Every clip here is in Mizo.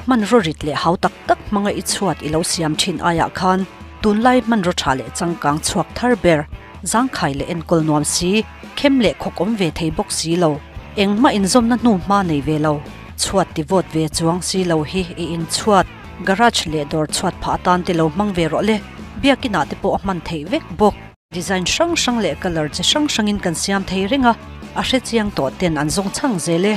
Hmanraw rit leh hau tak tak hmanga i chhuat i lo siam thin aiah khan tunlai hmanraw tha leh changkang chhuak thar ber, zangkhai leh enkawl nuam si, khem leh khawk awm ve thei bawk si lo, engmah inzawmna hnu hma nei ve lo, chhuat ti vawt ve chuang si lo hi i inchhuat, garage leh dawr chhuat phah atan te lo hmang ve rawh le, biakinah te pawh a hman theih vek bawk. Design hrang hrang leh colour chi hrang hrangin kan siam thei reng a, a hrechiang tawh ten an zawng chhang zel e.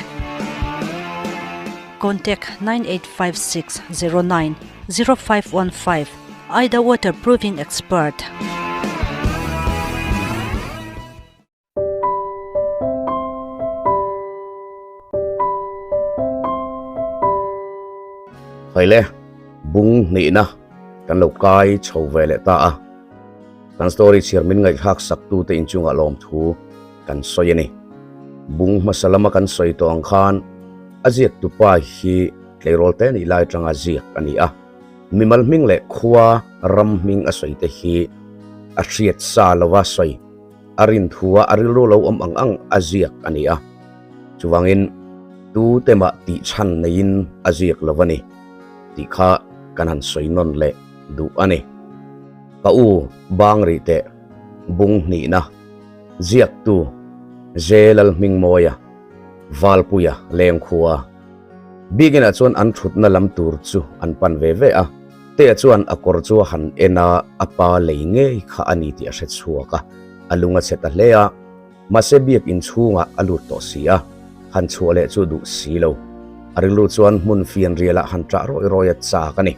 Contact 985609 0515 Aida Waterproofing Expert. Haile bung hnihna kan lo kai chho ve leh ta a. Kan story chhiar min ngaihthlak sak tute inchungah lawmthu kan sawi a ni. Bung hmasa lama kan sawi tawh ang khan a ziak tupa hi tleirawl te nih lai atanga ziak a ni a. Mimal hming leh khua ram hming a sawi te hi a hriat sa lova sawi a rin thua a rilru lo awm ang ang a ziak a ni a. Chuvangin tu te mah tih chhan neiin a ziak lo a ni tih kha kan han sawi nawn leh duh a ni. Ka u bang rih teh bung hnihna ziaktu Zelal Hmingmawia Valpuia Lengkhua biakinah chuan an thutna lam tur chu an pan ve ve a, Tea chuan a kawr chu a han en a, a pa lei ngei kha a ni tih a hre chhuak a, a lung a chhe ta hle a, mahse biakin chhungah a lut tawh si a, han chhuah leh chu duh si lo. A rilru chuan hmun fianrialah han ṭah rawih rawih a chak a ni.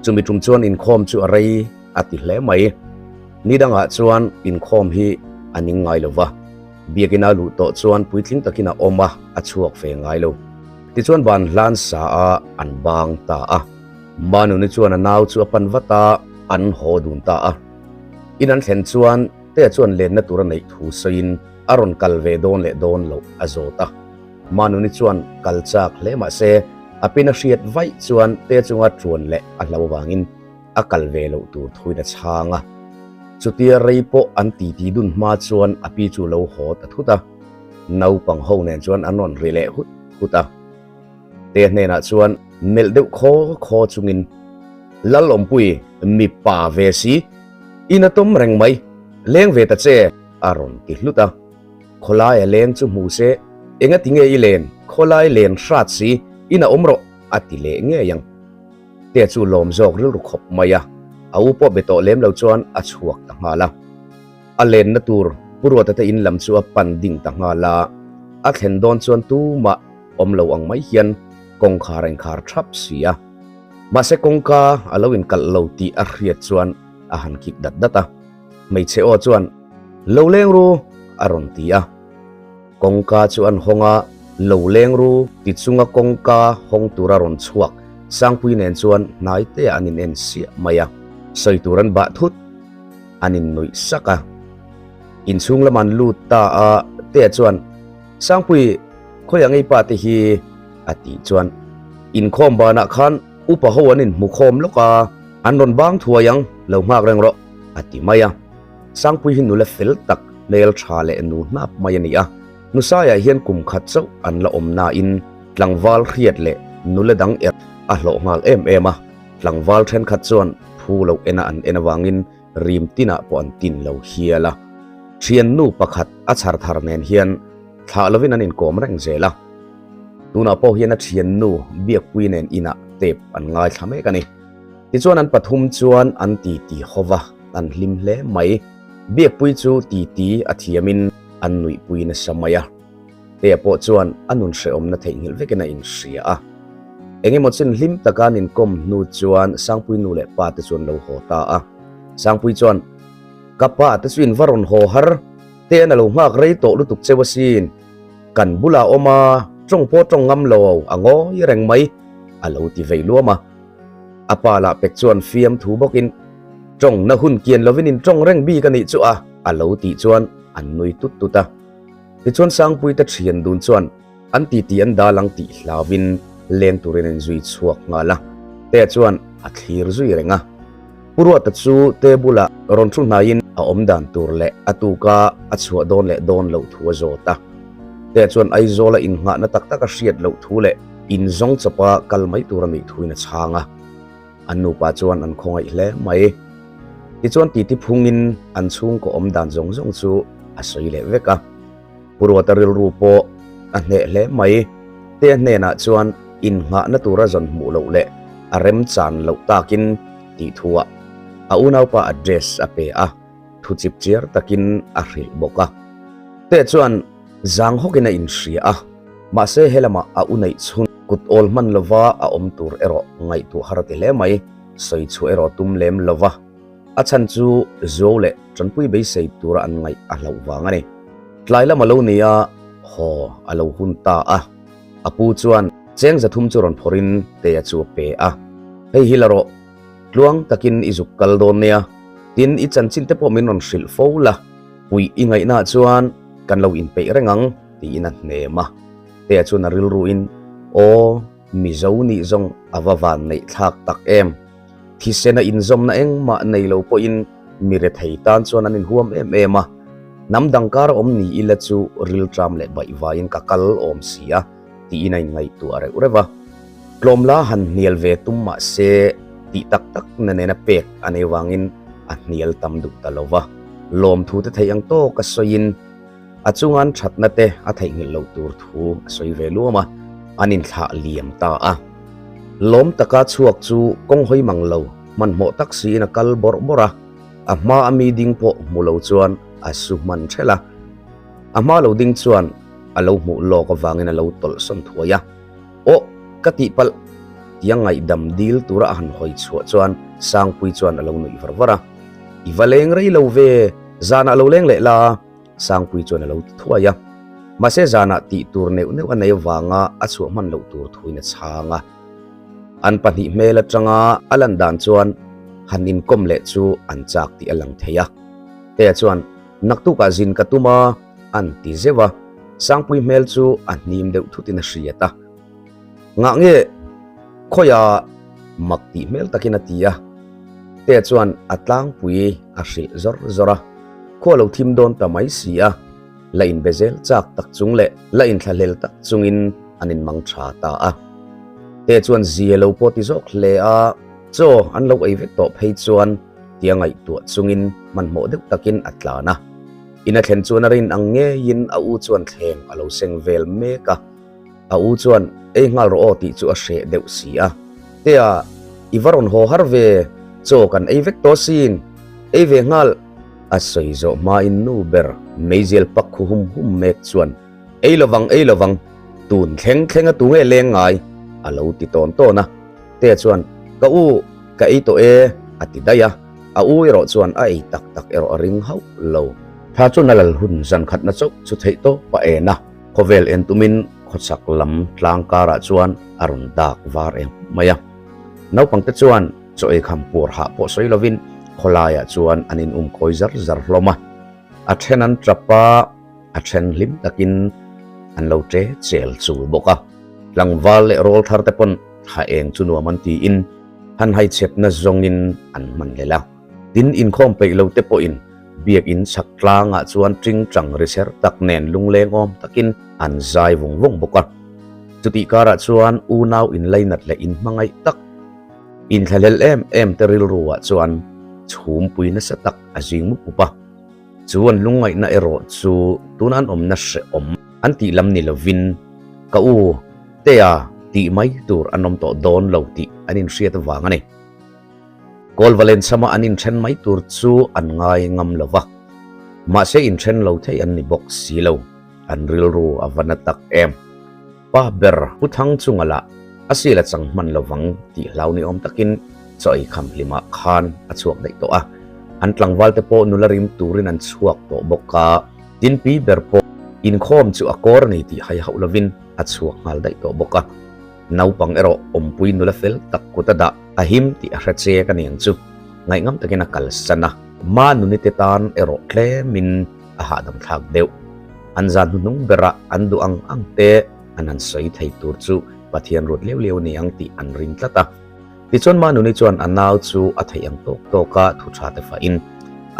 Chumi tum chuan inkhawm chu a rei a ti hle mai. Ni dangah chuan inkhawm hi a ning ngai lo va, biakina luh tawh chuan puitling takin a awm a, a chhuak ve ngai lo. Tichuan ban hlan sa a an bang ta a. Manuni chuan a nau chu a pan vat a, an haw dun ta a. In an thlen chuan Tea chuan lenna tur a neih thu sawiin a rawn kal ve dawn leh dawn loh a zawt a. Manuni chuan kal chak hle mah se, a pin a hriat vaih chuan te chunga ṭuan leh a hlo avangin a kal ve loh tur thuin a chhang a. Chutia rei pawh an titi dun hma chuan a pi chu lo haw ta thut a, naupang ho nen chuan an rawn ri leh hut hut a. Te hnenah chuan melh deuh khaw khaw chungin, Lalawmpui, mipa ve si, in a tawm reng mai, leng ve ta che, a rawn ti hlut a. Khawlai a leng chu hmu se, Enga ti nge i len, khawlai len hrat si, in a awm rawh, a ti leh ngei ang. Tea chu lawm zawk rilru khawp mai a, a u pawh be tawh lem lo chuan a chhuak ta nghal a. A lenna tur Pu Ruata te in lam chu a pan ding ta nghal a, a thlen dawn chuan tumah awm lo ang mai hian kawngkhar a inkhar thap si a. Mahse kawngka a lo inkalh lo tih a hriat chuan a han kik dat dat a. Hmeichhe aw chuan, Lo leng ru! a rawn ti a. Kawngka chu an hawng a, Lo leng ru! ti chunga kawngka hawng tura rawn chhuak Sangpui nen chuan hnai teah an in en siah mai a. Sawi tur an bah thut, an in nuih sak a. Inchhung lam an lut ta a, Tea chuan, Sangpui, khawiah ngei pa te hi? a tih chuan, Inkhawm banah khan upa ho an inhmu khawm lawk a, an rawn bang thuai ang, lo nghak reng rawh. A ti mai a. Sangpui hi nula fel tak, hmel tha leh nu hnap mai a ni a. Nusaiah hian kum khat chauh an la awm nain tlangval hriat leh nula dang er a hlawh nghal em em a. Tlangval thenkhat chuan phu loh ena an en avangin rim tinah pawh an tin lo hial a. Thiannu pakhat a chhar thar nen hian thlah lovin an inkawm reng zel a. Tunah pawh hian a thiannu Biakpui nen inah tep an ngaithla mek a ni. Tichuan an pathum chuan an titi ho va, an hlim hle mai. Biakpui chu titi a thiamin an nuihpui nasa mai a. Tea pawh chuan a nun hrehawmna theihnghilh vekin a inhria a. Engemaw chin hlim taka an inkawm hnu chuan Sangpui nu leh pa te chu an lo haw ta a. Sangpui chuan, Ka pa te chu in va rawn haw har, Tea'n a lo nghak rei tawh lutuk cheu asin. Kan bulah awm a, tawng pawh tawng ngam lo, a ngawi reng mai, a lo ti vei luam a. A pa lah pek chuan fiam thu bawkin, Tawngna hun kian lovin in tawng reng bik a nih chu a, a lo tih chuan an nui tut tut a. Tichuan Sangpuite thian dun chuan an titi an dal ang tih hlauvin leng turin an inzui chhuak nghal a, Tea chuan a thlir zui reng a. Pu Ruata chu Tea bulah rawn thu hnaiin a awm dan tur leh a tuka a chhuah dawn leh dawn loh thu a zawt a. Tea chuan Aizawla innghahna tak tak a hriat loh thu leh. In zawng chawpa kal mai tur a nih thuin a chhang a. An nupa chuan an khawngaih hle mai. Tichuan titi phungin an chhungkaw awm dan zawng zawng chu a sawi leh vek a. Pu Ruata rilru pawh a hneh hle mai. Tea hnenah chuan innghahna tura zawn hmuh loh leh a remchan loh takin tih thuah a unaupa address a pe a, thu chip chiar takin a hrilh bawk a. Tea chuan zang hawkin a inhria a, mahse helamah a u neih chhun kut awl hman lova a awm tur erawh ngaihtuah har a ti hle mai, sawi chhuah erawh tum lem lova. A chhan chu Zuau leh Tanpui beisei tura an ngaih a hlauh vang a ni. Tlai lam a lo ni a, haw a lo hun ta a. A pu chuan cheng zathum chu rawn phawrhin Tea chu a pe a. Hei hi la rawh, tluang takin i zuk kal dawn nia, tin i chanchin te pawh min rawn hrilh fo la, puih i ngaihnaah chuan kan lo inpeih reng ang, tiin a hnem a. Tea chuan a rilruin, Aw, Mizo nih zawng a va van neih thlak tak em! Thisena inzawmna engmah nei lo pawhin mi rethei tan chuan an inhuam em em a, hnam dang kar awm ni ila chu rilṭam leh baihvaiin ka kal awm si a tiin a inngaihtuah reuh reuh a. Tlawmla han hnial ve tum mah se tih tak tak na nena pek a nei vangin a hnial tam duh ta lo va, lawmthu te theih ang tawk a sawiin a chunga an thatna te a theihnghilh loh tur thu a sawi ve luam a, an inthlah liam ta a. Lawm taka chhuak chu kawng hawi mang lo, hmanhmawh tak siin a kal bawrh bawrh a, a hma a mi ding pawh hmu lo chuan a su hman ṭhelh a. A hma lo ding chuan a lo hmuh lawk avangin a lo tawlh sawn thuai a, Aw, ka tihpalh! tia ngaihdam dil tura a han hawi chhuah chuan Sangpui chuan a lo nuih var var a. I va leng rei lo ve, zanah lo leng leh la, Sangpui chuan a lo ti thuai a. Mahse zanah tih tur neuh neuh a nei avanga a chhuah hman loh tur thuin a chhang a. An pahnih hmel atanga a lan dan chuan han inkawm leh chu an chak tih a lang thei a. Tea chuan, Naktukah zin ka tum a, an ti zeuh a. Sangpui hmel chu a hnim deuh thutin a hriat a. Ngah nge khawiah mak tih hmel takin a ti a, Tea chuan a tlangpui a hrilh zawr zawr a, khua lo thim dawn ta mai si a, la inbe zel chak tak chung leh la inthlahlel tak chungin an inmang tha ta a. Tea chuan zia lo pawh ti zawk hle a, chaw an lo ei vek tawh phei chuan tia ngaihtuah chungin hmanhmawh deuh takin a tlan a. In a thlen chuan a rin ang ngeiin a u chuan thleng a lo seng vel mek a. A u chuan ei nghal rawh aw tih chu a hreh deuh si a. Tea, i va rawn haw har ve, chaw kan ei vek tawh sin, ei ve nghal. A sawi zawh hmain nu ber meizial pak khu hum hum mek chuan, Ei lovang, ei lovang, tun thleng thleng a tu nge leng ngai? a lo ti tawn tawn a. Tea chuan, Ka u, ka ei tawh e, a ti daih a. A u erawh chuan a ei tak tak erawh a ring hauh lo. Tha chuan a lal hun zan khatna chauh chu theih tawp a en a. Khawvel en tumin khawchhak lam tlang karah chuan a rawn dak var em mai a. Naupangte chuan chaw ei kham puar hah pawh sawi lovin khawlaiah chuan an in um kawi zar zar hlawm a. A then an tap a, a then hlim takin an lo che chel chul bawk a. Tlangval leh rawl thar te pawn thla eng chu nuam an tiin han hai chhepna zawngin an hman lel a. Tin inkhawm peih lo te pawhin Biakinn chhak tlangah chuan tingtang ri ser tak nen lungleng awm takin an zai vung vung bawk a. Chutih karah chuan unau inlainat leh inhmangaih tak, inthlahlel em em te rilruah chuan chhumpui nasa tak a zing mup mup a. Chu an lungngaihna erawh chu tuna an awmna hrehawm an tih lam ni lovin, Ka u, Tea tih mai tur an awm tawh dawn lo tih an inhriat avang a ni. Kawlva lenchama an inthen mai tur chu an ngai ngam lo va, mahse inthen lo thei an ni bawk si lo, an rilru a va na tak em. Pa ber Pu Thang chunga lah a sil a chang hman lo vang tih hlau ni awm takin chaw ei kham hlimah khan a chhuak daih tawh a, an tlangval te pawh nula rim turin an chhuak tawh bawk a, tin pi ber pawh inkhawm chu a kawr a ni tih hai hauh lovin a chhuak nghal daih tawh bawk a. Naupang erawh awmpui nula fel tak kut a dah a him tih a hre che ka ni ang chu. Ngaihngam takin a kalsan a, ma nunite tan erawh tlemin a hahdam thlak deuh. An zan hnuhnung berah an duh ang ang te an han sawi thei tur chu Pathian ruat liau liau a ni ang tih an ring tlat a. Tichuan ma nuni chuan a nau chu a theih ang tawk tawka thu tha te fahin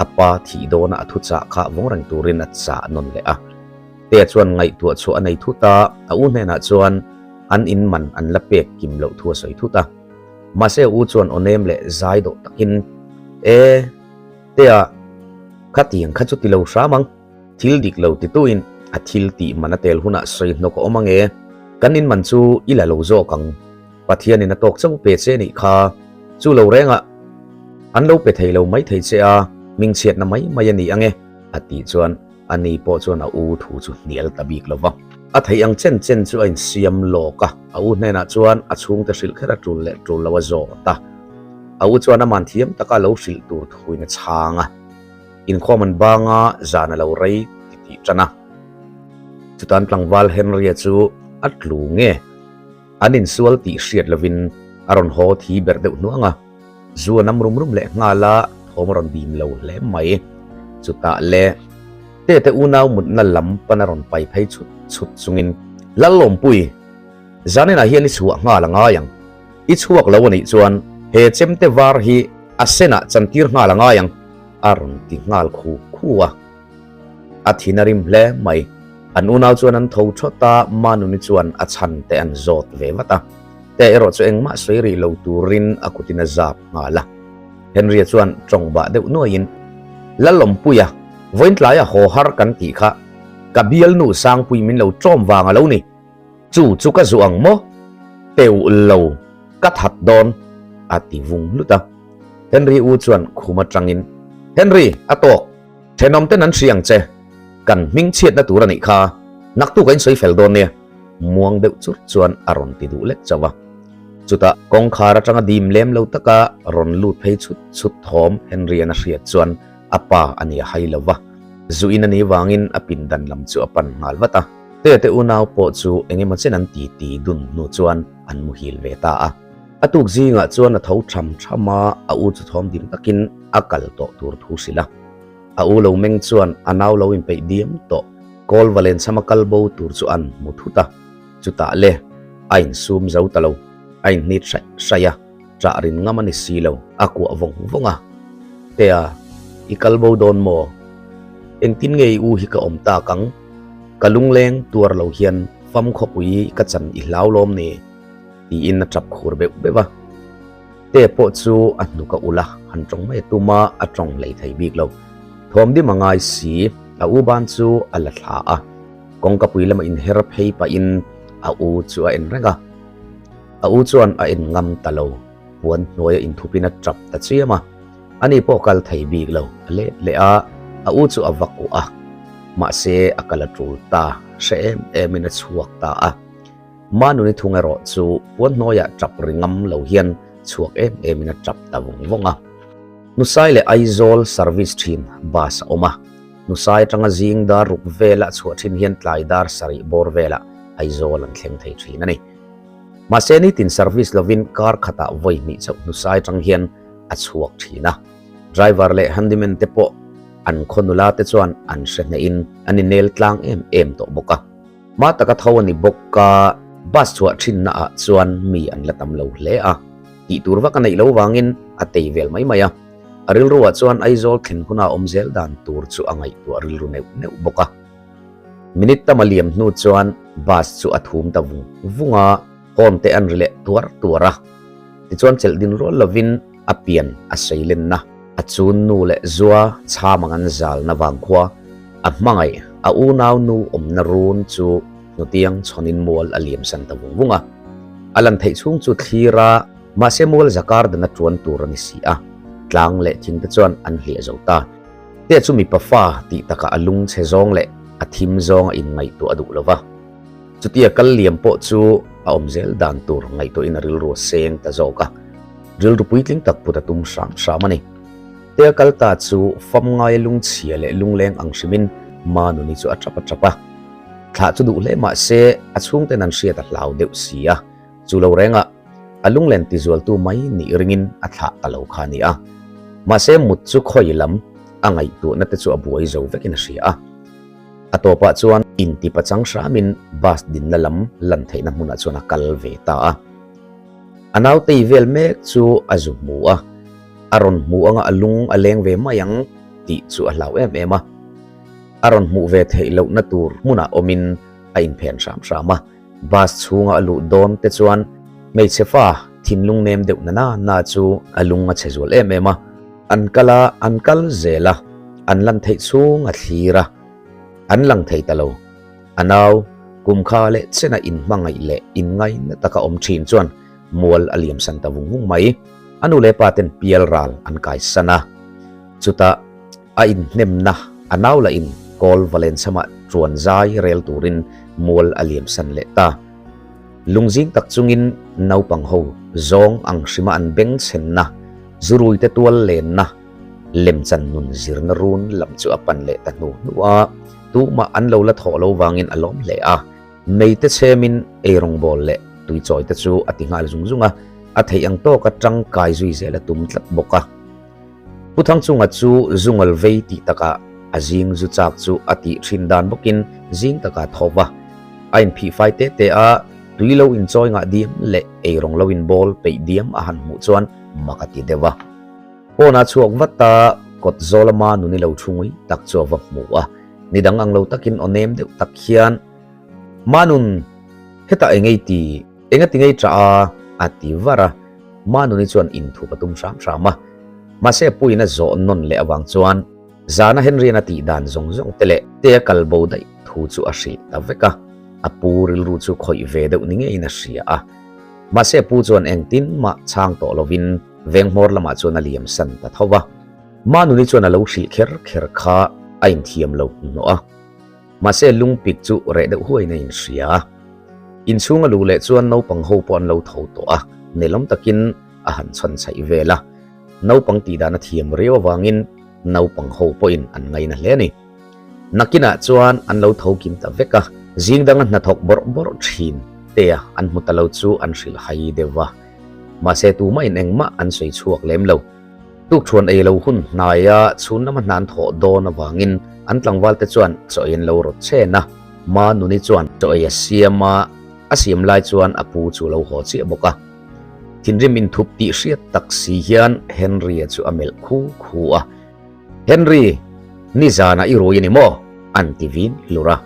a pa thih dawna a thuchah kha vawng reng turin a chah nawn leh a. Tea chuan ngaihtuah chhuah a nei thut a, a u hnenah chuan. an in man an la pek kim loh thu a sawi thut a. Mahse u chuan aw nem leh zai dawh takin, E, Tea, khatiang kha chu ti lo hram ang. Thil dik lo tituin a thil tih man a tel hunah sawi hnawk a awm ange. Kan in man chu i la lo zawk ang. Pathianin a tawk chauh pe che nih kha. Chu lo rengah an lo pe thei lo mai thei che a, hmingchhiatna mai mai a ni ange, a tih chuan a ni pawh chuan a u thu chu hnial ta bik lo va. A theih ang chen chen chu a insiam lawk a, a u hnenah chuan a chhungte hrilh kher a tul leh tul lo a zawt a. A u chuan aman thiam taka lo hrilh tur thuin a chhang a. Inkhawm an bang a, zan a lo rei ti tih tan a. Chutan tlangval Henry-a chu a tlu nge? An insual tih hriat lovin a rawn haw thi ber deuh hnuang a. Zu a nam rum rum leh nghal a, thawm a rawn bim lo hle mai. Chutah le Tete unau mutna lam pan a rawn pai phei chhut chhut chungin, Lalawmpui, zaninah hian i chhuah nghal a ngai ang. I chhuak lo a nih chuan he chemte var hi a senah chantir nghal a ngai ang, a rawn ti nghal khu khu a. A thin a rim hle mai. An unau chuan an tho thawt a, Manuni chuan a chhan te an zawt ve vat a. Te erawh chu engmah sawi rih lo turin a kutin a zap nghal a. Henry-a chuan tawng bah deuh nuaiin, Lalawmpuia, vawiin tlaia haw har kan tih kha ka bialnu Sangpui min lo ṭawm vang a lo ni. Chu chu ka zuh ang maw? Teuh lo, ka that dawn, a ti vung hlut a. Henry u chuan khum atangin, Henry, a tawk! Thenawm ten an hria ang che. Kan hming chhiatna tur a nih kha. Naktuk a insawi fel dawn nia. Muang deuh chur chuan a rawn ti duh lek chauh a. Chutah kawngkhar atanga dim lem lo taka rawn lut phei chhut chhut thawm Henry-a'n a hriat chuan a pa a ni a hai lo va. Zuin a nih vangin a pindan lam chu a pan nghal vat a. Tete unau pawh chu eng emaw chen an ti ti dun hnu chuan an muhil ve ta a. A tuk zingah chuan a tho tham tham a, a u chu thawm dim takin a kal tawh tur thu hrilh a. A u lo meng chuan a nau lo inpeih diam tawh. Kawl va lenchhama kal bo tur chu an hmu thut a, chutah le a insum zo ta lo, a inhnit hraih hraih a, ṭah rin ngam a ni si lo, a kuah vawng vawng a. Tea, i kal bo dawn maw? Engtin nge i u hi ka awm tak ang? Ka lungleng tuar lo hian fam khawpui ka chan i hlau lawm ni? Tiin a ṭap khur beuh beuh a. Te pawh chu a hnuk a ulh a, han ṭawng mai a tum a, a ṭawng hlei thei bik lo. Thawm dim a ngai si, a u ban chu a la thla a. Kawngkapui lama inher phei pahin a u chu a en reng a. A u chuan a en ngam ta lo, puan hnuaia inthupin a ṭap ta chiam a. Ani pawh kal thei bik lo, a let leh a, a u chu a va kuah a. Mahse, a kal a ṭul ta, hre em emin a chhuak ta a. Manuni thung erawh chu puan hnuaiah tap ri ngam lo hian chhuak em emin a tap ta vawng vawng a. Nusai leh Aizawl service thin bus a awm a, Nusai atanga zing dar ruk vela chhuah thin hian tlai dar sarih bawr velah Aizawl an thleng thei thin a ni. Mahse nitin service lovin kar khatah vawi hnih chauh Nusai atang hian a chhuak thin a. Driver leh handyman te pawh an khaw nula te chuan an hre hnehin an inel tlang em em tawh bawk a. Hma taka tho a ni bawk a, bus chhuah thinna ah chuan mi an la tam lo hle a, tih tur vak a neih lo vangin a tei vel mai mai a. A rilru ah chuan Aizawl thlen huna awm zel dan tur chu a ngaihtuah rilru neuh neuh bawk a. Minute tam a liam hnu chuan bus chu a thum ta vung vung a, horn te an ri leh tuar tuar a. Tichuan chelh din rual lovin a pian a sei lenna. A chun nu leh zua chham ang an zalna vangkhua a hmangaih a unau nu awmna run chu hnutiang chhawnin mual a liam san ta vung vung a. A lan theih chhung chu thlir a, mahse mual zakar dana tuan tur a ni si a, tlang leh thing te chuan an hliah zo ta. Te chu mipa fa tih takah a lung chhe zawng leh a thim zawng a inngaihtuah a duh lo va. Chutia kal liam pawh chu a awm zel dan tur ngaihtuahin a rilru a seng ta zawk a. Rilru puitling tak put a tum hram hram a ni. Tea kal ta chu fam ngaia lungchhia leh lungleng ang hrimin Manuni chu a tap a tap a. Thlah chu duh hle mah se a chhungten an hriat a hlau deuh si a. Chu lo rengah a lunglen tizualtu mai nih ringin a thlah ta lo kha a ni a. Mahse mut chu khawi lam a ngaihtuahna te chu a buai zo vekin a hria a. A tawpah chuan inti pachang hramin bus dinna lam lan theihna hmunah chuan a kal ve ta a. A nautei vel mek chu a zu hmu a, a rawn hmu anga a lung a leng ve mai ang tih chu a hlau em em a. A rawn hmuh ve theih lohna tur hmunah awmin a inphen hram hram a. Bus chhunga a luh dawn te chuan hmeichhe fa thinlung nem deuh na na na chu a lung a chhe zual em em a. An kal a, an kal zel a, an lan theih chhung a thlir a, an lang thei ta lo. A nau, kum kha leh chena inhmangaih leh inngaina taka awm thin chuan mual a liam san ta vung vung mai. A nu leh pa ten pial ral an kai san a. Chutah a inhnemna a nau lah in kawl Valenchama tuan zai rel turin mual a liam san leh ta. Lungzing tak chungin naupang ho zawng ang hrima an beng chhenna, zuruite tual lenna, lemchan nun zirna run lam chu a pan leh ta hnu hnu a, tumah an lo la thawh lo vangin a lawm hle a. Mei te chhemin eirawngbawl leh tuichawi te chu a ti nghal zung zung a, a theih ang tawka tangkai zui zel a tum tlat bawk a. Pu Thangchunga chu zungal vei tih takah a zing zu chak chu a tih thin dan bawkin zing takah tho va, a inphih fai te te a, tui lo inchawi ngah diam leh eirawng lo inbawl peih diam a han hmuh chuan mak a ti deuh a. Pawnah chhuak vat a, kawt zawl ama nuni lo thu ngui tak chu a va hmu a, ni dang ang lo takin aw nem deuh tak hian, Manun, hetah engei ti, enga ti ngei tah a? a ti var a, Manuni chuan inthup a tum hram hram a, mahse a puiin a zawh nawn leh avang chuan zana Henry-a'n a tih dan zawng zawng te leh te a kal bo daih thu chu a hrilh ta vek a, a pu rilru chu khawih ve deuh ni ngeiin a hria a, mahse a pu chuan engtin mah chhang tawh lovin veng hmawr lamah chuan a liam san ta tho va. Manuni chuan a lo hrilh kher kher kha a inthiam lo hnawh a, mahse lungpik chu reh deuh huaiin a inhria a. Inchhung a luh leh chuan naupang ho pawh an lo tho tawh a, nelawm takin a han chhawn chhaih vel a. Naupang tih dan a thiam riau avangin naupang ho pawhin an ngaina hle a ni. Nakinah chuan an lo tho kim ta vek a, zing danga hnathawk bawrh bawrh thin tea an hmu ta lo chu an hrilh hai deuh va. Mahse tumahin engmah an sawi chhuak lem lo. Tukṭhuan ei lo hun hnaia chhun lama hna an thawh dawn avangin an tlangvalte chuan chaw ei an lo rawt chen a. Ma Nuni chuan chaw ei a siam a, a siam lai chuan a pu chu a lo haw chiah bawk a. Thinrim inthup tih hriat tak si hian Henry-a chu a melh khu khu a. Henry, nizanah i rui a ni maw? an ti vin hlur a.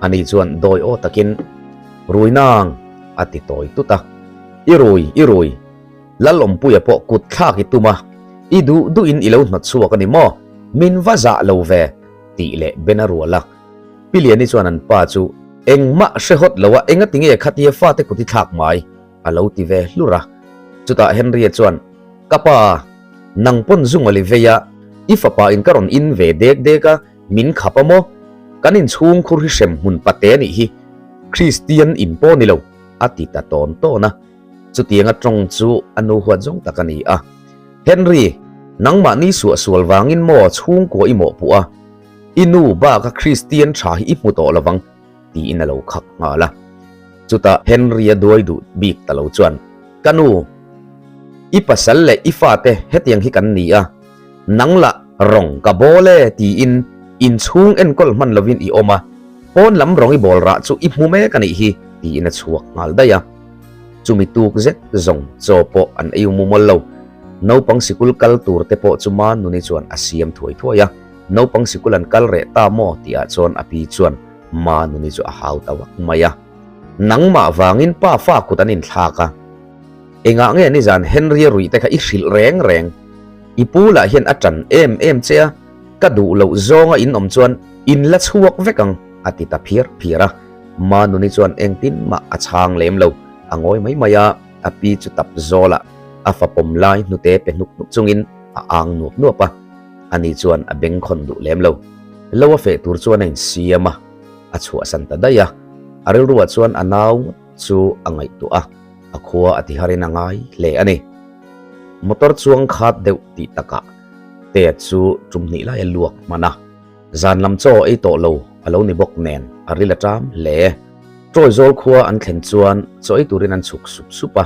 Ani chuan dawi aw takin, Rui nang, a ti tawi tut a. I rui, i rui. Lalawmpuia pawh kut thlak i tum a, i duh duhin i lo hnawt chhuak a ni maw? Min va zah lo ve, tih leh Ben a rual a. Pi Liani chuan an pa chu, Engmah hre hawt lo a, engati nge khatia fate kut i thlak mai? a lo ti ve hlur a. Chutah Henry-a chuan, Ka pa, nang pawn zungal i vei a, i fapa in ka rawn in ve dek dek a, min khap a maw? Kan inchhung khur hi hrem hmun pate a nih hi, Kristian in pawh ni lo, a ti ta tawn tawn a. Chutianga tawng chu a nu huat zawng tak a ni a. Henry, nangmahni suahsual vangin maw chhungkua i mawhpuh a? I nu baka Kristian tha hi i hmu tawh lovang, tiin a lo khak nghal a. Chutah Henry-a duai duh bik ta lo chuan, Ka nu, i pasal leh i fate hetiang hi kan ni a, nang lah rawng ka bawl e tiin inchhung enkawl hman lovin i awm a, pawn lam rawng i bawl rah chu i hmu mek a nih hi, tiin a chhuak nghal daih a. Chumi tuk zet zawng chaw pawh an ei umu mual lo. Naupang sikul kal tur te pawh chu ma nuni chuan a siam thuai thuai a. Naupang sikul an kal reh ta maw tih ah chuan a pi chuan ma nuni chu a hau ta vak mai a. Nangmah vangin pa fa kut an inthlak a. Engah nge nizan Henry-a ruih te kha i hrilh reng reng? I pu lah hian a ṭan em em che a, ka duh loh zawnga in awm chuan in la chhuak vek ang a ti ta phiar phiar a. Manuni chuan engtin mah a chhang lem lo, a ngawi mai mai a, a pi chu tap zawl a, a fa pawm lai hnute pe hnuk hnuk chungin a ang nuap nuap a, ani chuan a bengkhawn duh lem lo. Lo a feh tur chuan a insiam a, a chhuahsan ta daih a, a rilruah chuan a nau ngawt chu a ngaihtuah a, a khua a tiharin a ngai hle a ni. Motor chuang khat deuh tih takah Tea chu tum hnih lai a luak hman a. Zan lam chaw ei tawh lo a lo ni bawk nen a ril a ṭam hle. Ṭawi zawl khua an thlen chuan chaw ei turin an chhuk sup sup a,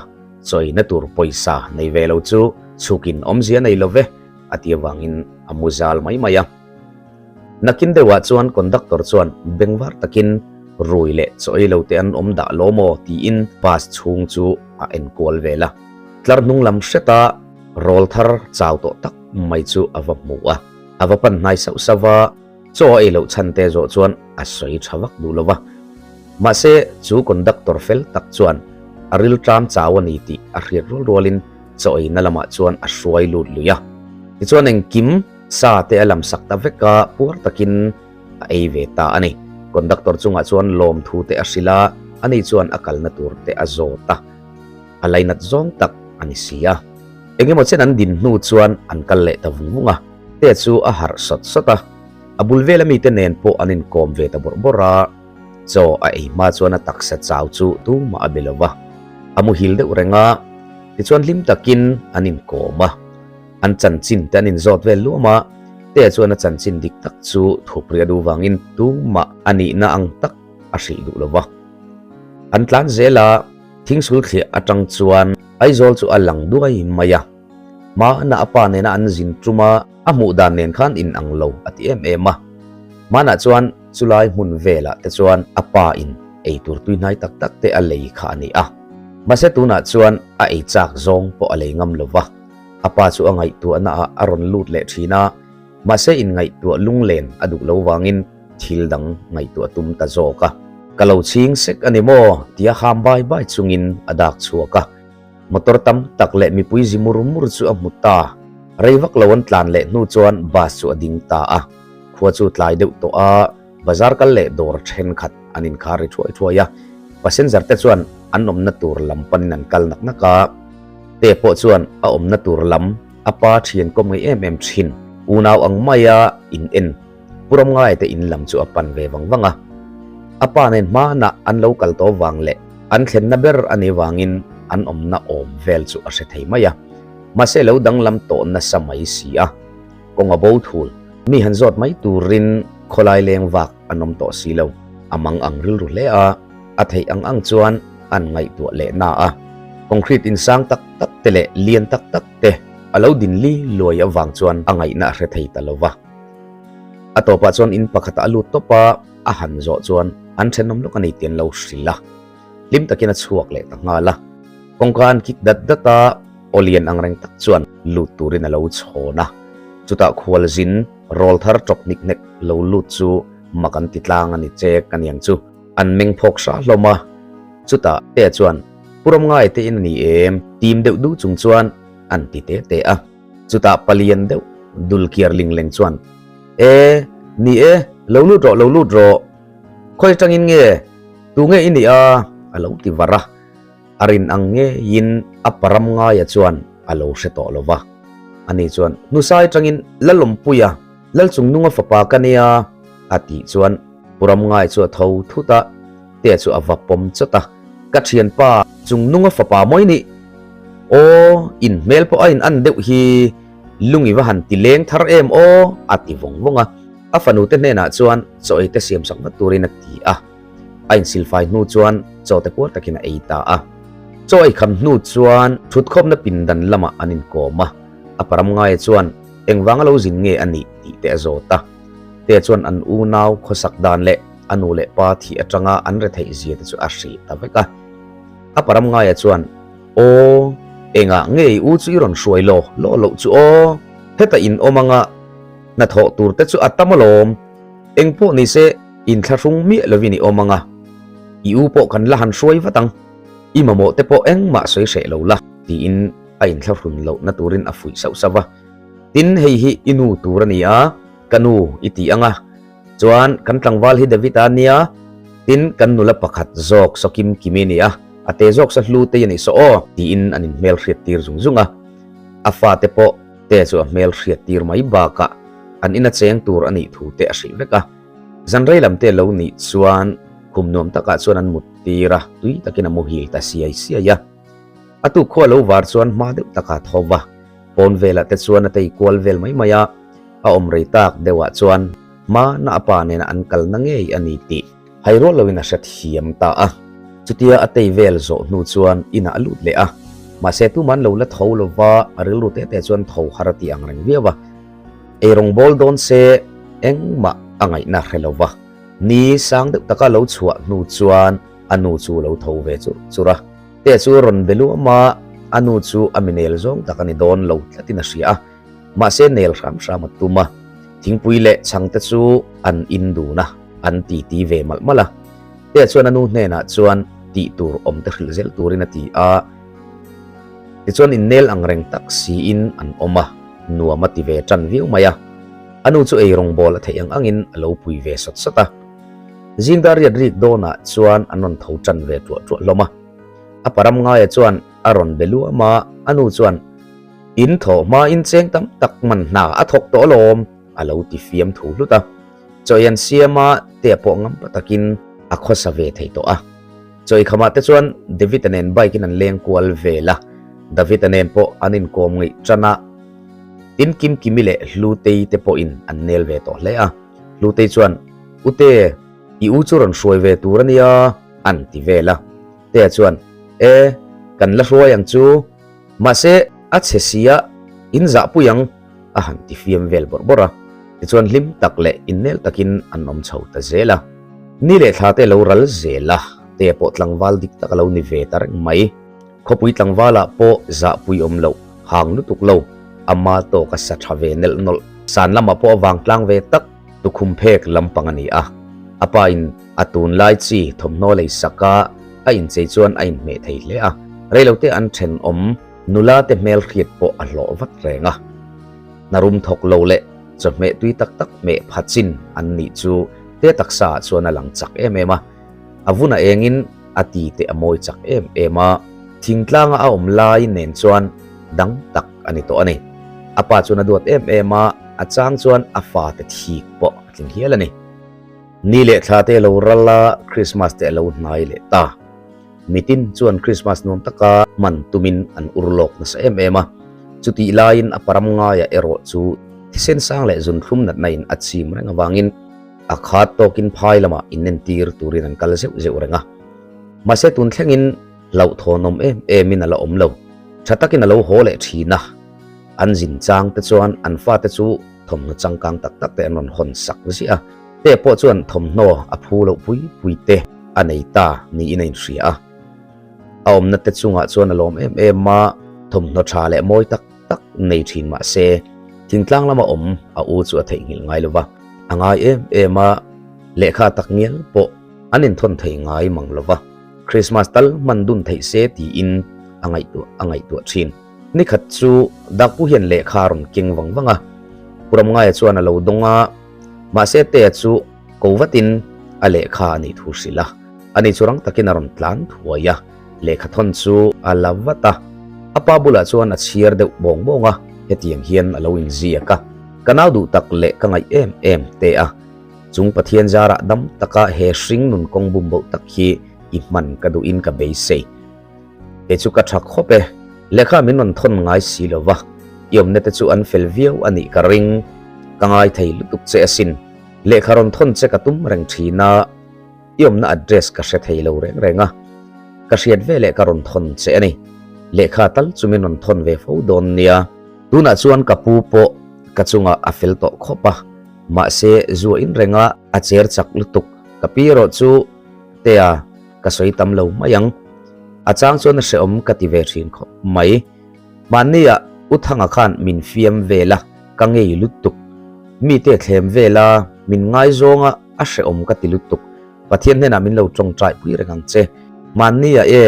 chaw eina tur pawisa nei ve lo chu chhukin awmzia nei lo ve a ti avangin a mu zal mai mai a. Nakin deuhah chuan conductor chuan bengvar takin rui leh chaw ei lo te an awm dah lo maw tiin bus chhung chu a enkual vel a. Tlar hnung lam hreta rawl thar chau tawh tak mai chu a va hmu a. A va pan hnai sauh sauh a, chaw a ei loh chhan te zawh chuan a sawi tha vak duh lo va. Mahse, chu conductor fel tak chuan a rilṭam chau a ni tih a hriat rual rualin chaw eina lamah chuan a hruai lut lui a. Tichuan engkim sa te a lam sak ta vek a, puar takin a ei ve ta a ni. Conductor chungah chuan lawmthu te a hrilh a, ani chuan a kalna tur te a zawt a. A lainat zawng tak a ni si a. Engemaw chen an din hnu chuan an kal leh ta vung vung a, Tea chu a harh sawt sawt a. A bul vela mite nen pawh an inkawm ve ta bawrh bawrh a, chaw a ei hma chuan a taksa chau chu tumah a be lo va. A muhil deuh reng a, tichuan hlim takin an inkawm a. An chanchin te an inzawt vel luam a, Tea chuan a chanchin dik tak chu thup rih a duh vangin tumah a nihna ang tak a hrilh duh lo va. An tlan zel a, thingsul thliah atang chuan Aizawl chu a lang duai mai a. Hmana a pa nena an zin tum a, a hmuh dan nen khan in ang lo a ti em em a. Hmanah chuan chulai hmun velah te chuan a pa in ei tur tuihnai tak tak te a lei kha a ni a. Mahse tunah chuan a ei chak zawng pawh a lei ngam lo va. A pa chu a ngaihtuahna ah a rawn lut leh thin a, mahse in ngaihtuah lunglen a duh lo vangin thil dang ngaihtuah tum ta zawk a. Ka lo chhing sek a ni maw? tia ham bai bai chungin a dak chhuak a. Motor tam tak leh mipui zi mur mur chu a hmu ta. Rei vak lo an tlan leh hnu chuan bus chu a ding ta a. Khua chu tlai deuh tawh a, bazar kal leh dawr thenkhat an inkhar ri thuai thuai a. Passenger te chuan an awmna tur lam panin an kal nak nak a. Te pawh chuan a awmna tur lam a pa thian kawm ngei em em thin. Unau ang maia in en Pu Ramngaia te in lam chu a pan ve vang vang a. A pa nen hmanah an lo kal tawh vang leh an thlenna ber a nih vangin an awmna awm vel chu a hre thei mai a. Mahse lo danglam tawh nasa mai si a. Kawng a bo thul. Mi han zawt mai turin khawlai leng vak an awm tawh si lo. A mang ang rilru hle a, a theih ang ang chuan an ngaihtuah leh na a. Concrete in sang tak tak te leh lian tak tak te a lo din li luai avang chuan a ngaihna a hre thei ta lo va. A tawpah chuan in pakhatah a lut tawp a, a han zawh chuan an thenawm lawk a ni tih an lo hrilh a. Hlim takin a chhuak leh ta nghal a. Kawngka an kik dat dat a, aw lian ang reng tak chuan lut turin a lo chhawn a. Chutah khualzin rawl thar tawp hnik hnek lo lut chu mak an ti tlang a ni chek a niang chu. An meng phawk hra hlawm a. Chutah Tea chuan, Pu Ramngai te in a ni em? Tim deuh duh chung chuan an ti te te a. Chutah palian deuh dul kiar ling leng chuan, E, ni e, lo lut rawh, lo lut rawh. Khawi atangin nge, tu nge i nih a? a lo ti var a. A rin ang ngeiin a param ngaia chuan a lo hre tawh lo va. Ani chuan, Hnusai atangin Lalawmpuia, Lalchungnunga fapa ka nia, a tih chuan Puram ngai chu a tho thut a, Tea chu a va pawm chawt a, Ka thianpa, Chungnunga fapa mawi nih. Aw, in hmel pawh a in an deuh hi, lung i va han ti leng thar em aw, a ti vawng vawng a. A fanu te hnenah chuan chaw ei te siam sak vat turin a ti a. A insilfai hnu chuan chaw te puar takin a ei ta a. Chaw ei kham hnu chuan thutkhawmna pindan lamah an inkawm a. A param ngaia chuan engvanga lo zin nge a nih tih te a zawt a. Te chuan an unau khawsak dan leh a nu leh pa thih atanga an retheih zia te chu a hrih ta vek a. A param ngaia chuan, Aw, engah nge i u chu i rawn hruai law law loh chu aw? Heta in awm anga hnathawh tur te chu a tam alawm. Eng pawh ni se inthlahrung miah lovin i awm anga i u pawh kan la han hruai vat ang. I mamawh te pawh engmah sawi hreh lo la, tiin a inthlahrun lohna turin a fuih sauh sauh va. Tin, hei hi i nu tur a ni a, ka nu i ti ang a. Chuan, kan tlangval hi David-a a nia, tin, kan nula pakhat zawk saw Kim Kimi a ni a, a te zawk sa hlu tei a nih saw aw, tiin an inhmel hriat tir zung zung a. A fate pawh te chu a hmel hriat tir mai bakah an ina cheng tur a nih thu te a hrilh vek a. Zan rei lam te lo nih chuan khum nuam takah chuan an mut tir a, tui takin a muhil ta siai siai a. A tuk khua lo var chuan hma deuh takah tho va. Pawn velah te chuan a tei kual vel mai mai a, a awm rei tak deuhah chuan hma na a pa nena an kalna ngei a ni tih hai rual loin a hre thiam ta a. Chutia a tei vel zawh hnu chuan inah a lut leh a, mahse tuman lo la tho lova a rilru te te chuan tho har a ti ang reng viau a. Eirawng bawl dawn se engmah a ngaihna hre lova, ni sang deuh taka lo chhuah hnu chuan a nu chu lo tho ve churh churh a. Te chu rawn be luam a, a nu chu a mi nel zawng tak a ni dawn lo tlatin a hria a, mahse nel hram hram a tum a. Thingpui leh chhang te chu an in dun a, an titi ve malh malh a. Tea chuan a nu hnenah chuan tih tur awm te hrilh zel turin a ti a. Tichuan innel ang reng tak siin an awm a, nuam a ti ve tan viau mai a. A nu chu ei rawngbawl a theih ang angin a lo pui ve sawt sawt a. Zingdar riat rik dawnah chuan an rawn tho tan ve tuah tuah hlawm a. A param ngaia chuan a rawn be luam a, a nu chuan, In thawh hma in cheng tam tak man hna a thawk tawh alawm, a lo ti fiam thu hlut a. Chaw ei an siam a, tea pawh ngam pa takin a khawsa ve thei tawh a. Chaw ei khamah te chuan David-a nen bike in an leng kual vel a, David-a nen pawh an inkawm ngeih tan a. Tin Kimkimi leh Hlutei te pawhin an nel ve tawh hle a. Hlutei chuan, Ute, i u chu rawn hruai ve tur a nia, an ti vel a. Tea chuan, E, kan la hruai ang chu. Mahse, a chhe sia, in zahpui ang, a han ti fiam vel bawrh bawrh a. Tichuan hlim tak leh innel takin an awm chho ta zel a. Ni leh thla te lo ral zel a, Tea pawh tlangval dik tak a lo ni ve ta reng mai. Khawpui tlangvalah pawh zahpui awm loh, hang lutuk lo, ama tawk a sa tha ve nelh nawlh. San lamah pawh a vang tlang ve tak, tukhum phek lampang a ni a. A pa in a tunlai chi thawmhnaw lei sak a, a inchei chuan a inhmeh thei hle a. Reilote an thenawm nula te hmelhriat pawh a hlawh vat reng a. Hna rum thawk lo leh chawhmeh tui tak tak hmeh pha chin an nih chu te taksa ah chuan a lang chak em em a. A vun a engin a ti teh a mawi chak em em a, thingtlanga a awm lai nen chuan dang tak a ni tawh a ni. A pa chuan a duat em em a, a chang chuan a fate thik pawh a tling hial a ni. Ni leh thla te lo ral a, Christmas te a lo hnai leh ta. Mitin chuan Christmas nuam taka hman tumin an ur lawk nasa em em a, chutih laiin a param ngaiah erawh chu thisen sang leh zunthlum natna in a chim reng avangin A khat tawkin phai lamah inentir turin an kal zeuh zeuh reng a. Mahse tun thlengin hlauhthawnawm em emin a la awm lo. Tha takin a lo haw leh thin a. An zin chang te chuan an fate chu thawmhnaw changkang tak tak te an rawn hawn sak ziah a. Te pawh chuan thawmhnaw a phu loh pui pui te a nei ta niin a inhria a. A awmna te chungah chuan a lawm em em a, thawmhnaw tha leh mawi tak tak nei thin mah se, thingtlang lama awm a u chu a theihnghilh ngai lo va, a ngai em em a, lehkha tak ngial pawh an inthawn thei ngai mang lo va, Christmas tal hman dun theih se tiin a ngaihtuah a ngaihtuah thin. Nikhat chu Dakpu hian lehkha a rawn keng vang vang a, Pu Ramngaia chuan a lo dawng a, mahse Tea chu ko vatin a lehkha a nih thu hrilh a, ani chu rang takin a rawn tlan thuai a. Lehkha thawn chu a la vat a, a pa bulah chuan a chhiar deuh bawng bawng a, hetiang hian a lo inziak a, Ka nau duh tak leh ka ngaih em em te a, chung Pathian zarah dam taka he hring nun kawng bum boh tak hi i hman ka duhin ka beisei. Kei chu ka tha khawp e, lehkha min rawn thawn ngai si lo va, i awmna te chu an fel viau a nih ka ring, ka ngai thei lutuk che asin, lehkha rawn thawn che ka tum reng thin a, I awmna address ka hre thei lo reng reng a, ka hriat ve leh ka rawn thawn che a ni. Lehkha tal chu min rawn thawn ve fo dawn nia. Tunah chuan ka pu pawh ka chungah a fel tawh khawp a, mahse zuah in renga a cher chak lutuk. Ka pi erawh chu Tea ka sawi tam lo mai ang. A chang chuan a hrehawm ka ti ve thin khawp mai. Mahnia U Thanga khan min fiam vel a, ka ngei lutuk. Mite thlem vel a, min ngaizawng a, a hrehawm ka ti lutuk. Pathian hnenah min lo tawngtai pui reng ang che. Mahnia e,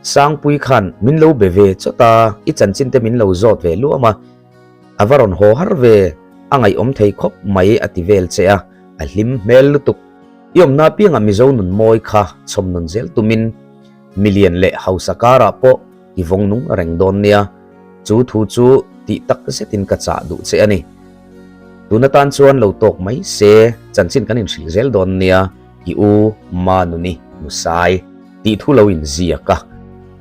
Sangpui khan min lo be ve chawt a, i chanchin te min lo zawt ve luam a, a va rawn haw har ve, a ngaihawm thei khawp mai a ti vel che a, a hlim hmel lutuk. I awmna apiangah Mizo nun mawi kha chhawm nun zel tumin Milian leh hausa karah pawh i vawng nung reng dawn nia, chu thu chu tih tak zetin ka chah duh che a ni. Tun atan chuan lo tawk mai se, chanchin kan inhrilh zel dawn nia, i u Manuni Nusai tih thu lo inziak a.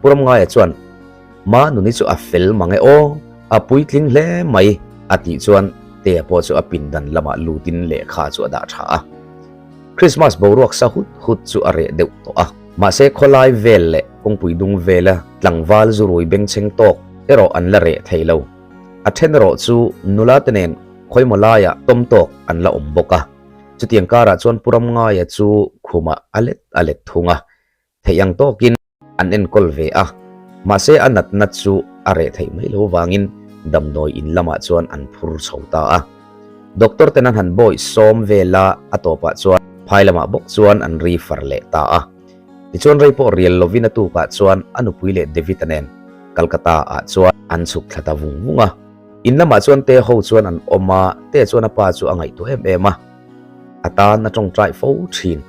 Pu Ramngaia chuan, Manuni chu a fel mang e aw, a puitling hle mai, a tih chuan Tea pawh chu a pindan lamah lutin lehkha chu a dah tha a. Christmas boruak sa hut hut chu a reh deuh tawh a. Mahse khawlai vel leh kawngpui dung vela tlangval zurui bengchheng tawk erawh an la reh thei lo. A then erawh chu nula te nen khawimaw laiah tawm tawk an la awm bawk a. Chutiang karah chuan Pu Ramngaia chu khumah a let a let thung a. Theih ang tawkin an enkawl ve a, mahse a natna chu a reh theih mai lo vangin damdawi in lamah chuan an phur chho ta a. Doctor ten an han bawih sawm vel a, a tawpah chuan. Phai lamah bawk chuan an ri far leh ta a. Tichuan rei pawh rial lovin a tukah chuan a nupui leh David-a nen Calcutta ah chuan an chhuk thla ta vung vung a. In lamah chuan Te ho chuan an awm a, Te chuan a pa chu a ngaihtuah em em a. A tan a tawngtai fo thin.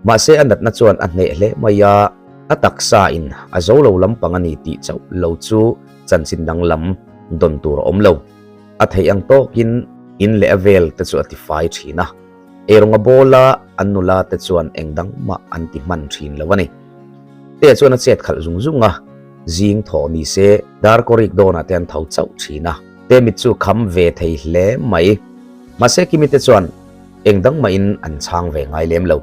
Mahse a natna chuan a hneh hle mai a, a taksa in a zo lo lampang a ni tih chauh lo chu chanchin danglam dawn tur a awm lo. A theih ang tawkin in leh a vel te chu a ti fai thin a, eirawng a bawl a, an nula te chuan eng dang mah an ti hman thin lo a ni. Te chuan a chet khalh zung zung a, zing thaw ni se darkawrik dawnah te an tho chauh thin a. Te mit chu kham ve thei hle mai. Mahse Kimi te chuan eng dang mahin an chhang ve ngai lem lo.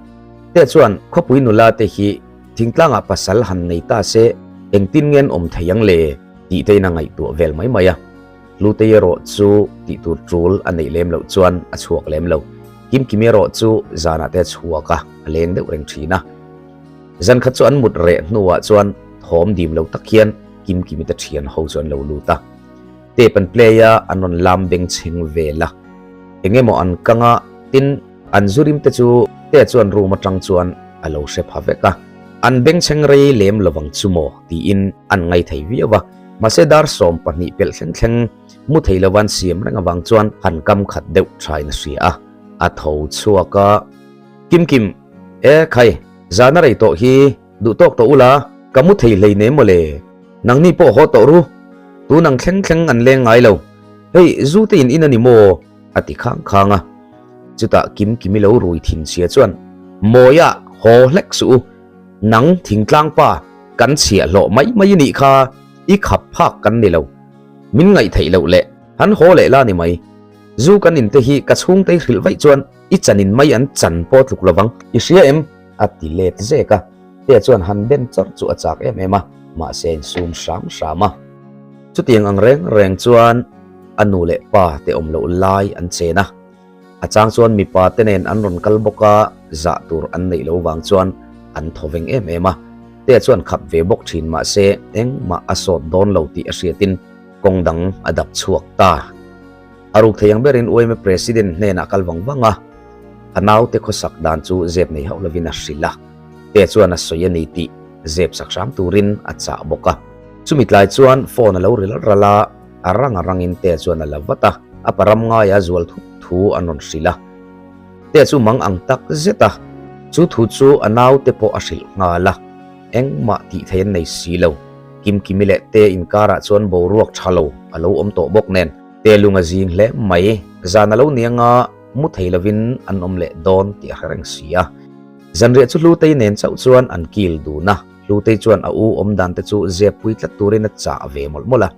Te chuan khawpui nula te hi thingtlangah pasal han nei ta se engtin nge an awm thei ang le tih te in a ngaihtuah vel mai mai a. Hlutei erawh chu tih tur tul a neih lem loh chuan a chhuak lem lo. Kimkimi erawh chu zanah te a chhuak a, a leng deuh reng thin a. Zan khat chu an mut reh hnuah chuan thawm dim lo tak hian Kimkimi te thian ho chu an lo lut a. Tape an play a, an rawn lam beng chheng vel a. Eng emaw an kang a, tin an zu rim te chu Tea chuan room atang chuan a lo hre pha vek a. An beng chheng rei lem lovang chu maw tiin an ngai thei viau a. Mahse dar 12 pelh thleng thleng mu thei lova an siam reng avang chuan han kam khat deuh thain a hria a. A tho chhuak a, Kimkim, e khai, zan a rei tawh hi Duh tawk tawh ula, ka mu thei hlei nem mawle. Nangni pawh haw tawh ru, tun ang thleng thleng an leng ngai lo. Hei, zu te in in a ni maw? a ti khang khang a. Chutah Kim Kimi lo rui thin chhia chuan, Mawia, haw hlek suh u. Nang thingtlang pa, kan chhiah hlawh mai mai i nih kha, i khap phak kan ni lo. Min ngaih theih loh leh, han haw leh la ni mai. Zu kan in te hi ka chhungte hrilh vaih chuan i chan in mai an chan pawh tluk lovang. I hria em? A ti let zek a, Tea chuan han ben chawrh chu a chak em em a, mahse a insum hram hram a. Chutiang ang reng reng chuan a nu leh pa te awm loh lai an chen a, a chang chuan mipa te nen an rawn kal bawk a, zah tur an neih lo vang chuan an thaw veng em em a. Tea chuan khap ve bawk thin mahse engmah a sawt dawn lo tih a hriatin kawng dang a dap chhuak ta. A ruk thei ang berin UMA President hnenah kal vang vang a, a naute khawsak dan chu zep nei hauh lovin a hrilh a, Te chuan a sawi a ni tih zep sak hram turin a chah bawk a. Chumi tlai chuan phone a lo ri ral ral a, a rang a rangin Te chuan a la vat a, a param ngaia zual thup thu an rawn hrilh a. Te chu mang ang tak zet a, chu thu chu a naute pawh a hrilh nghal a, engmah tih thei an nei si lo. Kimkimi leh Te inkarah chuan boruak tha lo a lo awm tawh bawk nen, Te lung a zing hle mai, zan a lo ni anga mu thei lovin an awm leh dawn tih a hre reng si a. Zanriah chu Hlutei nen chauh chuan an kil dun a, Hlutei chuan a u awm dan te chu zep pui tlat turin a chah ve mawlh mawlh a.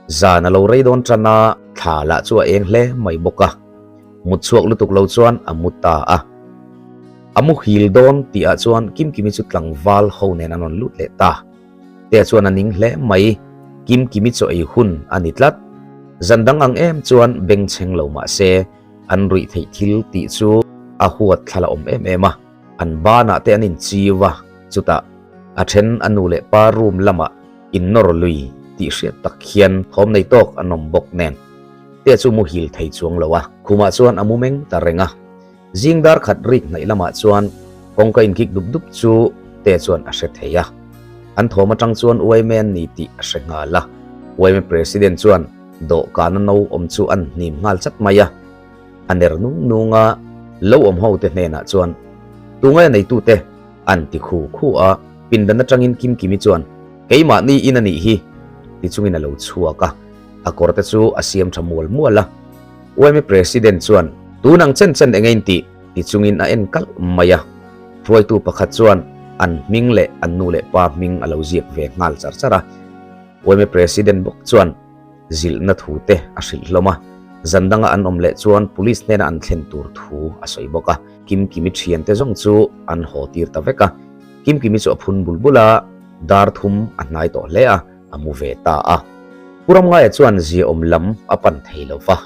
Zan a lo rei dawn tan a, thla lah chu a eng hle mai bawk a. Mut chhuak lutuk lo chuan a mu ta a. A muhil dawn tih ah chuan Kimkimi chu tlangval ho nen an rawn lut leh ta. Te chuan a ning hle mai, Kimkimi chaw ei hun a ni tlat. Zan dang ang em chuan bengchheng lo mah se, an ruih theih thil tih chu a huat thla la awm em em a. An banah te an inchiu a, chutah a then a nu leh pa room lamah innawr lui tih hriat tak hian thawm nei tawk an awm bawk nen. Te chu muhil thei chuang lo a, khumah chuan a mu meng ta reng a. Zing dar khat rik hnaih lamah chuan kawngka inkik dup dup chu Te chuan a hre thei a. An thawm atang chuan Uaime an ni tih a hre nghal a. Uaime President chuan dawhkana no awm chu an hnim nghal chat mai a. A ner nung nung a, lo awm ho te hnenah chuan, Tungai a neitute? an ti khu khu a. Pindan atangin Kimkimi chuan, Keimahni in a nih hi! ti chungin a lo chhuak a. A kawr te chu a siam tha mual mual a. Uaime President chuan, Tun ang chen chen eng a intih? ti chungin a en kalh mai a. Hruaitu pakhat chuan an hming leh an nu leh pa hming a lo ziak ve nghal char char a. Uaime President bawk chuan zilhna thu te a hrilh hlawm a, zan danga an awm leh chuan Police hnena an thlen tur thu a sawi bawk a. Kimkimi thiante zawng chu an haw tir ta vek a. Kimkimi chu a phun bul bul a, dar thum a hnai tawh hle a. a mu ve ta a. Pu Ramngaia chuan ziaawm lam a pan thei lo va,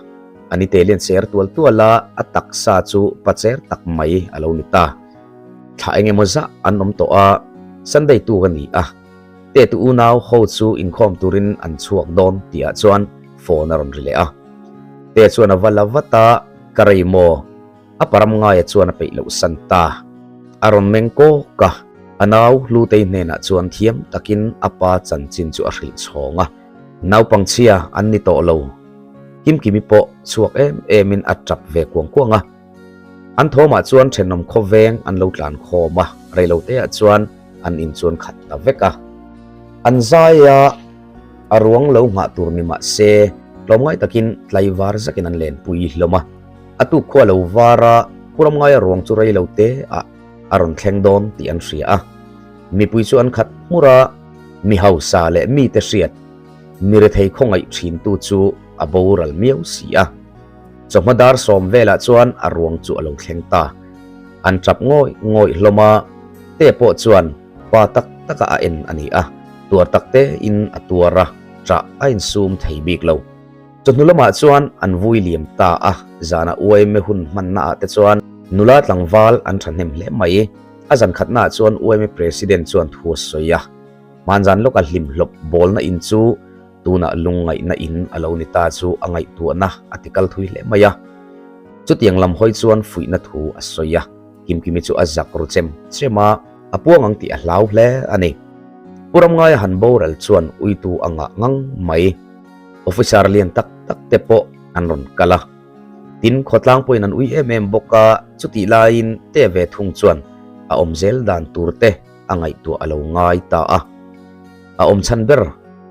a ni telian cher tual tual a, a taksa chu pacher tak mai a lo ni ta. Thla eng emaw zah an awm tawh a, Sunday tuk a ni a, Tetu unau ho chu inkhawm turin an chhuak dawn tihah chuan phone a rawn ri leh a. Te chuan a va la vat a, Ka rei maw? A param ngaia chuan a peih loh san ta. A rawn meng kawk a, a nau Hlutei hnenah chuan thiam takin a pa chanchin chu a hrilh chhawng a. Naupangchhia an ni tawh lo. Kimkimi pawh chhuak em emin a tap ve kuang kuang a. An thawmah chuan thenawm khawveng an lo tlan khawm a, reiloteah chuan an inchuan khat ta vek a. An zai a, a ruang lo nghah tur ni mah se, tlawmngai takin tlaivar zakin an lenpui hlawm a. A tuk khua lo var a, Puramngaia ruang chu reiloteah a rawn thleng dawn tih an hria a. Mipui chu an khat hmur a, mi hausa leh mite hriat, mi rethei khawngaih thintu chu a boral miau si a. Chawhma dar sawm velah chuan a ruang chu a lo thleng ta. An tap ngawih ngawih hlawm a, Te pawh chuan pa tak taka a en a ni a, tuar tak te in a tuar a, ṭah a insum thei bik lo. Chawhnu lamah chuan an vui liam ta a, zana uaime hun hmanna ah te chuan nula tlangval an ṭhahnem hle mai. A zan khatna ah chuan uaime President chuan thu a sawi a, hmanzan lawka hlimhlawp bawlna in chu Tunah lungngaihna in a lo ni ta chu a ngaihtuahna a ti kal thui hle mai a. Chutiang lam hawi chuan fuihna thu a sawi a, Kimkimi chu a zak ru chem chem a, a puang ang tih a hlau hle a ni. Pu Ramngaia han boral chuan uitu a ngah ngang mai. Officer lian tak tak te pawh an rawn kal a. Tin, khawtlang pawhin an ui em em bawk a, chutih laiin te ve thung chuan a awm zel dan tur te a ngaihtuah a lo ngai ta a. A awm chhan ber,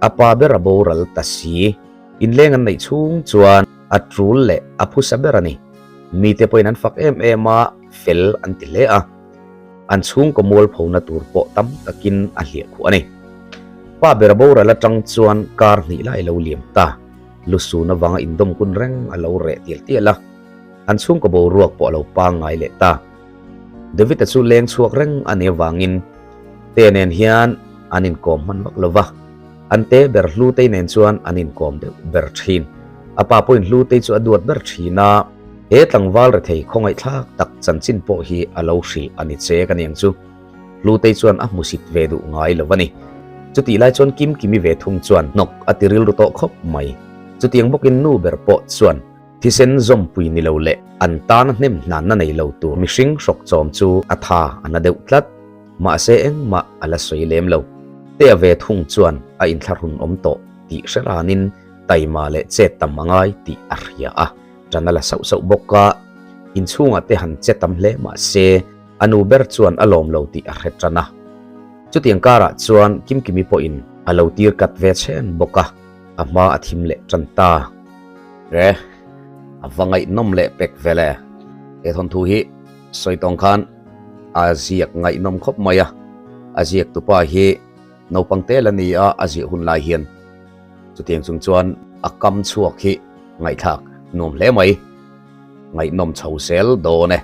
a pa ber a boral ta si. Inleng an neih chhung chuan a tul leh a phusa ber a ni. Mite pawhin an fak em em a, fel an ti hle a. An chhungkaw mualphona tur pawh tam takin a hliah khuh a ni. Pa ber a boral atang chuan kar hnih lai lo liam ta. Lusun avanga indawm kun reng a lo reh tial tial a. An chhungkaw boruak pawh a lo pangngai leh ta. David-a chu leng chhuak reng a nih avangin Te nen hian an inkawm hman vak lo va, an te ber Hlutei nen chuan an inkawm deuh ber thin. A pa pawhin Hlutei chu a duat ber thin a, he tlangval rethei khawngaihthlak tak chanchin pawh hi a lo hrilh a ni che ka niang chu. Hlutei chuan a hmusit ve duh ngai lo a ni. Chutih lai chuan Kimkimi ve thung chuan hnawk a ti rilru tawh khawp mai. Chutiang bawkin nu ber pawh chuan Thisen zawmpui ni lo leh an tana hnem hnanna nei lo tur mihring hrawk chawm chu a tha a na deuh tlat. Mahse engmah a la sawi lem lo. Tea ve thung chuan a inthlahrun awm tawh tih hre ranin taima leh chet tam a ngai tih a hria a, ṭan a la sauh sauh bawk a. Inchhungah te han che tam hle mahse a nu ber chuan a lawm lo tih a hre ṭan a. Chutiang karah chuan Kimkimi pawhin a lo tir kat ve chhen bawk a. A hma a thim leh tan ta. Re, a va ngaihnawm leh pek vel e. He thawnthu hi sawi tawng khan a ziak ngaihnawm khawp mai a. A ziak tupa hi naupang tel a ni a, a ziah hun lai hian chutiang chung chuan a kam chhuak hi ngaihthlak nuam hle mai. Ngaihnawm chho zel dawn e.